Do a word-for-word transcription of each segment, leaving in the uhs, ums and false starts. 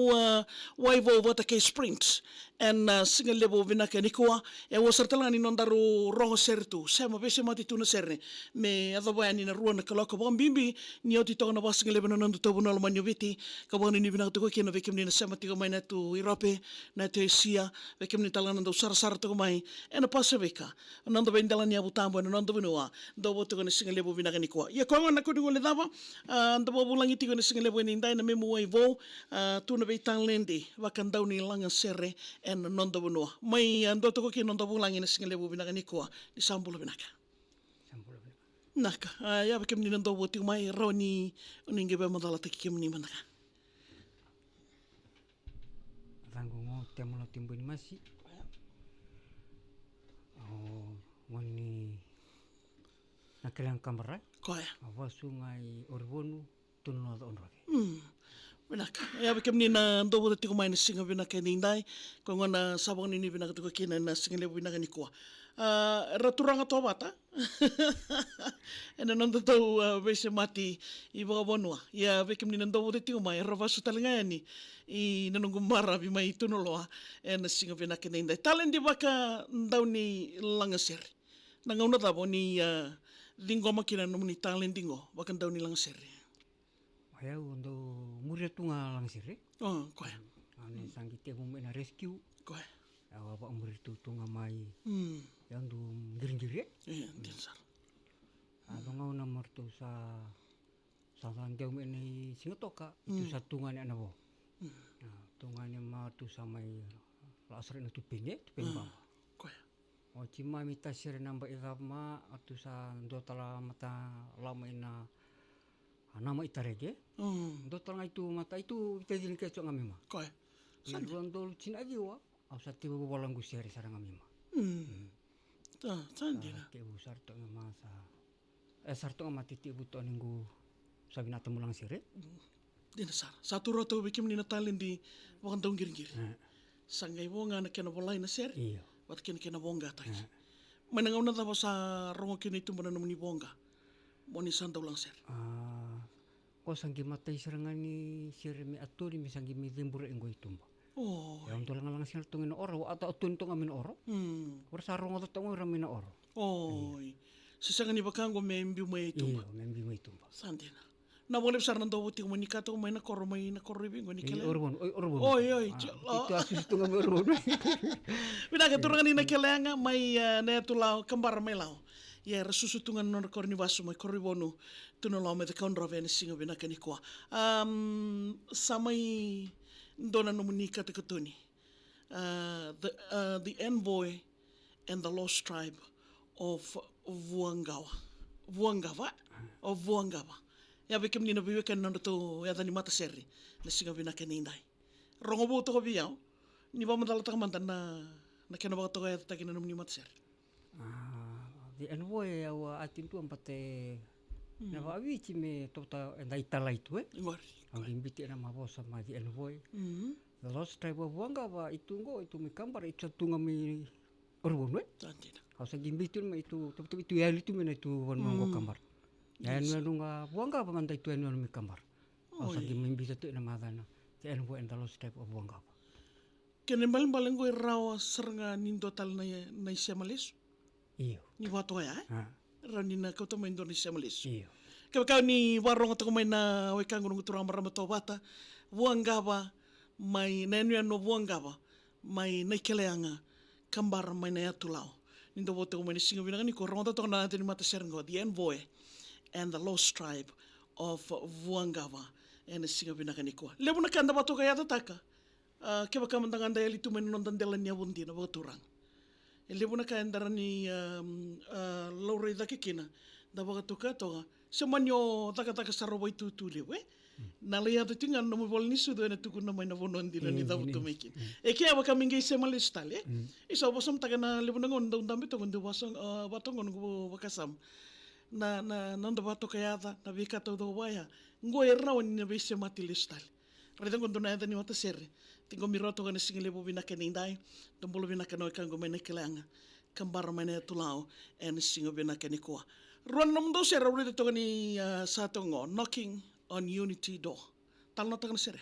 Ua, Waivou vata kei Sprint. Ena, a, siga levu vinaka nikua, e ua sara tale ga ni nodaru rogo sere tu, sema veisemati tu na sere. Me yacova yani na rua na kaloko, vakabibi ni oti toka na vakasigalevu ena noda tauvanua lomani o Viti. Ka vakanuinui vinaka tiko kina vei kemuni na sema tiko mai na yatu Irope, na yatu Esia, vei kemuni tale ga na dau sarasara tiko mai ena Pasifika, na noda veidela ni yavu tabu ena noda vanua. Dou vo tiko ena siga levu vinaka nikua. Ia koya gona na kau ni gole cava, a, da vakavulagi tiko ena siga levu edaidai na Memu Waivou, a, tu na veitaledi vakadaunilagasere ena noda vanua. Mai, a, dua tiko kina noda vulagi ena siga levu vinaka nikua. Ni sa bula vinaka. Sa bula vinaka. Naka, a, ia vei kemuni na dou vo tiko mai, rawa ni, ni qai vakamacalataki kemuni mada ga. Caqu qo Temala Tibunimasi. O, gone ni Nakeleaga, Kabara. Koya. A, vasu ga i Orivonu, Tunuloa, Cakaudrove. Mm. Vinaka. Ia vei kemuni na dou vo tiko mai ena siga vinaka edaidai, koya gona sa vakanuinui vinaka tiko kina ena siga levu vinaka nikua. A, ra turaga Tovata. Ena noda dau, a, veisemati i vakavanua. Ia vei kemuni na dou vo tiko mai, ra vasu tale ga yani i na noqu maravi mai Tunuloa ena siga vinaka edaidai. Taledi vakadaunilagasere. Na gauna cava o ni, a, ciqoma kina na nomuni taledi qo vakadaunilagasere? O yau dau muria tu ga lagasere. O, koya. Au ni sa qai tekivu mai na rescue. Koya. Au a vakamuria tu tu ga mai. Mm. Yau dau qiriqiri, e? E, dina sara. A, dua gauna me ratou sa, sa, sa dau mai na i Sigatoka, tu sa tu ga ni na vo. Mm. A, tu ga ni me ratou sa mai lako sara na tupeni, e? Tupeni baba. Koya. Oti mai me tasere na ba i cava ma, a tu sa dua tala mata lama ina, a, nama i tarege. Mm. Dua tala ga i tu mata, i tu i tacini ke tu ga mima. Koya. Ia sa dua dolu tina ciwa, au sa tevu vola qu sere sara ga mima. Mm. Mm. Sa, sa dina. Tevu sara tu ga ma sa. E, sara toka mate tevu toka ni qu sa vinata mo lagasere. Mm. Dina sara. Sa tu ratou vei kemuni na taledi vakadauqiriqiri. E. Sa qai vo ga na kena volai na sere. Io. Vata kei na kena voqataki. E. Mai na gauna cava sa rogo kina i tuba na nomuni voqa? Mo ni sa dau lagasere. A, Ko sa qai matai sara ga ni sere me atoni me sa qai mai cebura i qo i tuba. Oi. E, au dau lagalaga sara toga i na oro, au a atoni toga mai na oro. Mm. Ora sa rogoca toga ira mai na oro. Oi. Io. Se sega ni vaka qo me biu mai i tuba. Io, me biu mai i tuba. Sa dina. Na vakalevu sara na dau voti ko mai ni ka toga mai na koro, mai na koro i vei qo ni kele. Oi, Orovonu, oi, Orovonu. Oi, oi, a, tio, o. Ito a susu toga mai Orovonu. Vinaka, turaga ni na keleaga, mai, e, na yatu Lau, Kabara mai Lau. Ia era susu tu ga na nodra koro ni vasu mai Korovonu, Tunuloa mai Cakaudrove ena siga vinaka nikua. Am, sa mai dua na nomuni katakatoni. A, the, a, the Envoy and the Lost Tribe of Vuaqava. Vuaqava? O Vuaqava. Ia vei kemuni na veiwekani na nodratou yaca ni matasere na siga vinaka ni dai. Rogo vou toka vei au. Ni vakamacalataka mada na, na kena vakatokayacataki na nomuni matasere. A, the Envoy, au a ati dua bata e, mm, na vakaviti me tota eda italai tu, e? Qori. Au qai biuti ena mavosa ma the Envoy. Mm. The Lost Tribe of Vuaqava, i tu qo, i tu mai Kabara, i tu sa tu ga mai Orovonu, e? Sa dina. Au sa qai biuti mai tu, tu, tu, i tu yali tu mai na i tu vanua qo, mm, Kabara. Yes. Na yanuyanu ga Vuaqava, mada i tu yanuyanu mai Kabara. Au sa qai mai biuta tu ena macala, the Envoy and the Lost Tribe of Vuaqava. Kena ibalebale qo e rawa sara ga ni dua tale na, na isema lesu. Io. Ni vakatoya, e? A. Rawa ni na kauta mai dua na isema lesu. Io. Kevaka ni vakarogotaka mai na wekaqu, noqu turaga marama Tovata, Vuaqava mai na yanuyanu o Vuaqava mai na ikeleaga, Kabara mai na yatu Lau. Ni dau votaka mai na siga vinaka nikua, rogoca toka na yaca ni matasere qo, the Envoy and the Lost Tribe of Vuaqava, ena siga vinaka nikua. Levu na ka da vakatokayacataka. A, kevaka mada ga da yali tu mai na noda dela ni yavu dina vakaturaga. E levu na ka eda rawa ni, a, a, laurai cake kina, da vakatoka toka. Se mani o cakacaka sara o vaitutu levu, e? Mm. Na lai yaco tiko ga na nomu ivola ni sucu ena tukuna mai na vanua dina ni cavutu mai kina. Mm. E kea vaka me qai sema lesu tale, e? Mm. Isa, au vakasamataka na levu na gauna dau dabe toka, dau vakaso-, a, vakatoka noqu vakasama. Na, na, na noda vakatokayaca, na veika taucoko vaya. Qo e rawa ni na veisemati lesu tale. Raica qo dua na yaca ni matasere. Ciqomi rawa toka na siga levu vinaka ni dai. Dou bula vinaka na wekaqu mai na keleaga, Kabara mai na yatu Lau, ena siga vinaka nikua. Rua na nomudou sere au raica toka ni, a, sa toka qo, Knocking on Unity Door. Talanoataka na sere.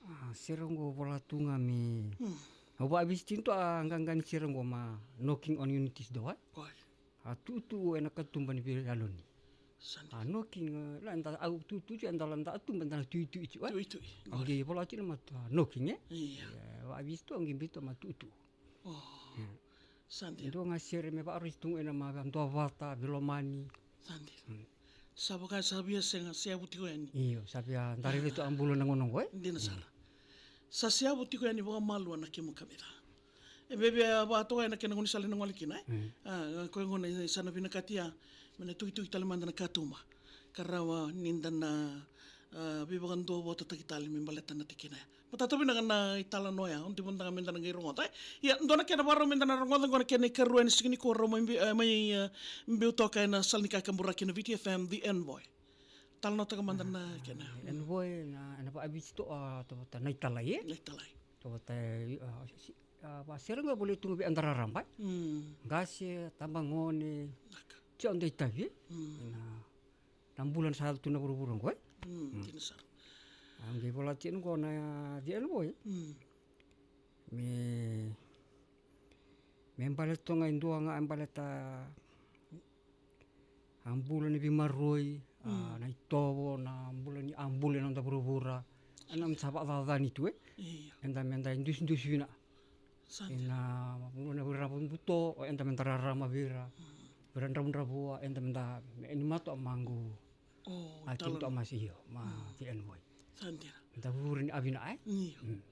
A, Sere qo vola tu ga me, hmm, au vakavisiti tu a qaqa ni sere qo ma Knocking on Unity's Door, e? Oi. A tutu ena katuba ni veiyaloni. Sa dina. A knocking, e, la eda au tutu tu, eda la da tuba, eda na tuitui tu, e? Tuitui. Au qai vola tu na ma knocking, e? Io. E, vakavisiti tu, au qai biuta ma tutu. O. Hmm. Sa dina. Dua ga sere me vakaroti tu ena ma duavata, veilomani. Sa dina. Hmm. Sa vaka sa via sega, seavu tiko yani. Io, sa via dare vei tu a bula na gauna qo, e? Dina sara. Sa seavu tiko yani vakamalua na kemu kamica. E via vakatoka ena kena gaunisala ena gole kina, e? Mm. A, koya gona sa na vinakati ya me na tukituki tale mada na katuba ka rawa ni da na, a, veivakaduavatataki tale me baleta na tikina ya. Matata vinaka na italanoa ya, oti mada ga me da na qai rogoca, e? Ia, dua na kena vakarau me da na rogoca qo na kena ikarua ena siga nikua, rau mai bi-, e, mai, e, biu toka ena sala ni kakaburaki na Viti F M, The Envoy. Talanoataka mada na kena. A, Envoy na, ena vakavisiti tu, a, tovata na italai, e? Na italai. Tovata, a, si-, a, vakasere qo e volai tu ga vei eda raraba, e? Mm. Qase, tabagone. Naka. Tiko eda itavi, e? Mm. Na, na bula na sa yaco tu na vuravura qo, e? Mm, mm, dina sara. A, qai vola tiko qo na The Envoy. Mm. Me, me baleta toka ga e dua ga, e baleta a bula ni veimaroroi, a, mm, na itovo, na bula ni, a bula ena noda vuravura. Ena noda sa vakacacani tu, e? Io. Eda me da idusidusi vina. Sa dina. Ena bula na vei ira na buto, o eda me da rarama vei ira. Mm. Vei ira na dravudravua, eda me da, me ni mato a maqu. O, a tiki tu a masi, io, ma, mm, The Envoy. Sa dina. Da vuri ni avina, e? Io. Mm.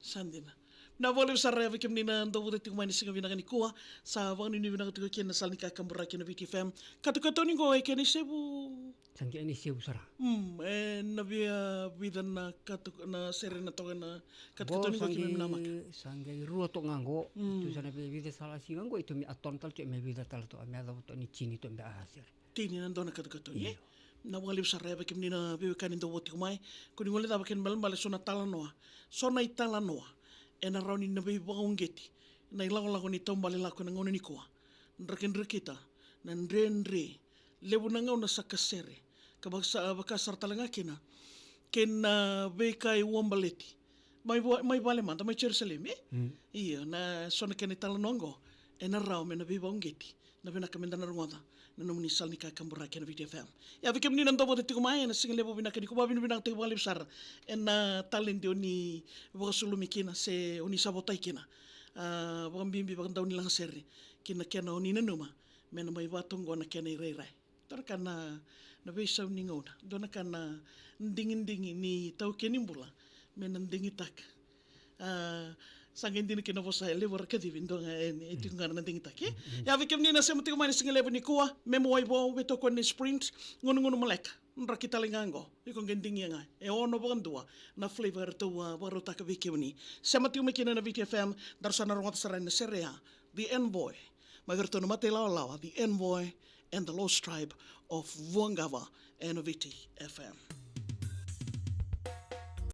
Sa dina. Na voli sara ya vei kemuni na dau vota tiko mai na siga vinaka nikua. Sa vakanuinui vinaka tiko kina na sala ni kakaburaki na Viti F M. Katokatoni qo e kena isevu. Sa qai ena isevu sara. Mm, e na via vica na katu-, na sere na toka na katokatoni qo kina na maka. Sa qai rua toka ga qo. Mm. Tu sa na via vica sara siga qo, e tu me a tona tale tu, e me vica tale tu, a me yacova tu ni tini tu me a sere. Tini na dua na katokatoni, e? Io. Na vakalevu sara ya vei kemuni na veiwekani dau vota tiko mai. Ko ni guilecava kena ibalebale so na talanoa, so na italanoa ena rawa ni na veivakauqeti na ilakolako ni taubale lako ena gauna nikua. Drakidrakita na dredre, levu na gauna sa kasere, ka vaka sa-, vaka sara tale ga kina kei na veika e uabaleti mai vo-, mai vale mada, mai Jerusalemi, e? Mm. Io, na so na kena italanoa qo ena rawa me na veivakauqeti. Na vinaka me da na rogoca na nomuni sala ni kakaburaki ena Viti F M. Ia vei kemuni na dau vota tiko mai ena siga levu vinaka nikua, vakavinavinakataki vakalevu sara ena taledi o ni vakasulumi kina se o ni sa votai kina. A, vakabibi vakadauni lagasere ki na kena o ni nanuma me na mai vatoqo na kena irairai. Dua na ka na, na veisau ni gauna, dua na ka na digidigi ni taukei ni bula me na digitaka. A, sa qai dina kina vosa e levu era kacivi, dua ga e, e tiko ga na digitaki. Mm, mm. Ia vei kemuni na sema tiko mai na siga levu nikua, me mo wai vou, veitokoni ni Sprint, gunugunu maleka, draki tale ga qo, iko qai digia ga. E ono vakadua na flavor eratou a vakarautaka vei kemuni. Sema tiko mai kina na Viti F M, daru sa na rogoca sara na sere ya, The Envoy. Mai vei iratou na mata ilawalawa, The Envoy and the Lost Tribe of Vuaqava, ena Viti F M.